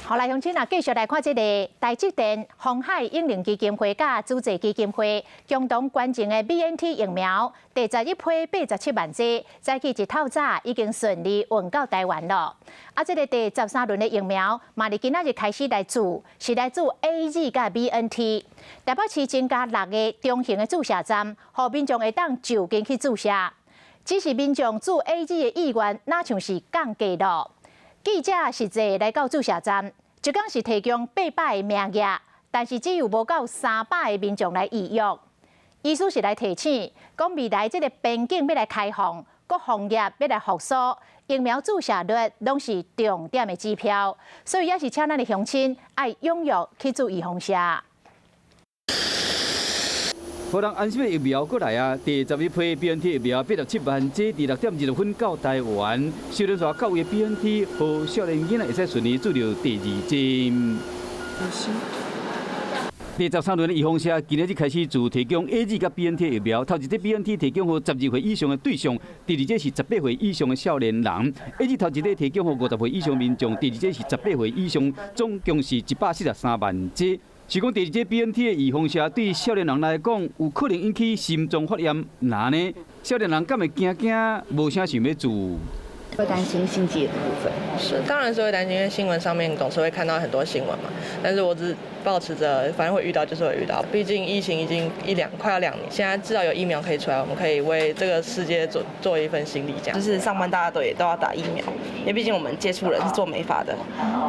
好來，鄉親啊，繼續來看這个台積電、鴻海永齡基金會佮慈濟基金會共同捐贈的 BNT 疫苗第11批87萬劑，早起一透早已經順利運到台灣了。啊，這个第13輪的疫苗，嘛佇今仔日開始來注，是來注 AZ 佮 BNT。台北市增加六个中型的注射站，予民眾會當就近去注射。只是民眾注 AZ 的意願，若像是降低了。記者實際來到注射站，一工是提供800個名額，但是只有無夠300個民眾來預約。醫師是來提醒，講未來這个邊境欲來開放，各行業欲來復甦，疫苗注射率攏是重點的指標，所以也是請咱的鄉親愛踴躍去注預防射。予人安心的疫苗閣來啊！第11批 BNT 疫苗87萬劑，佇6點26分到台灣，小連續到位的 BNT，予少年囡仔會使順利注著第二針。第13輪的預防射今仔日開始自提供 AZ 佮 BNT 疫苗，頭一劑 BNT 提供予12歲以上的對象，第二劑是18歲以上的少年人。AZ 頭一劑提供予50歲以上民眾，第二劑是18歲以上，總共是143萬劑。是講第二劑 BNT 的預防射對少年人來講，有可能引起心臟發炎，那呢？少年人敢會驚驚，無啥想欲注。會擔心心肌的部分。是，當然是會擔心，因為新聞上面總是會看到很多新聞嘛。但是我只抱持著，反正會遇到就是會遇到，畢竟疫情已經一兩快要2年，現在至少有疫苗可以出來，我們可以為這個世界做做一份心力，這樣。就是上班大家都也都要打疫苗，因為畢竟我們接觸人是做美髮的，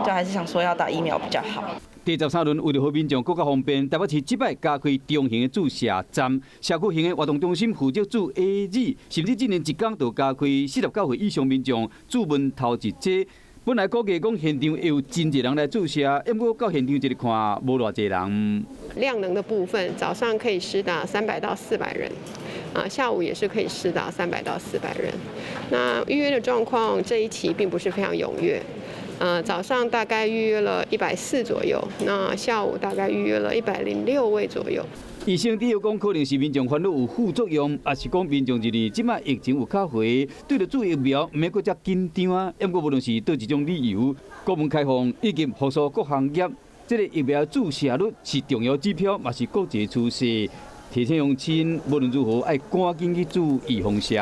就還是想說要打疫苗比較好。第13輪為著予民眾閣較方便，台北市這擺加開中型的注射站，社區型的活動中心負責注 AZ，甚至今年一工就加開49歲以上民眾注問頭一劑。本來估計講現場會有真濟人來注射，毋過到現場一看，無偌濟人。量能的部分，早上可以施打300到400人，啊，下午也是可以施打300到400人。那預約的狀況，這一期並不是非常踴躍。早上大概預約了140左右，那下午大概預約了106位左右。醫生主要講，可能是民眾煩惱有副作用，抑是講民眾認為這擺疫情有較緩，對著注疫苗毋免閣遮緊張啊。毋過無論是佗一種理由，國門開放以及復甦各行業，這个疫苗注射率是重要指標，嘛是國際趨勢。提醒鄉親，無論如何愛趕緊去注預防射。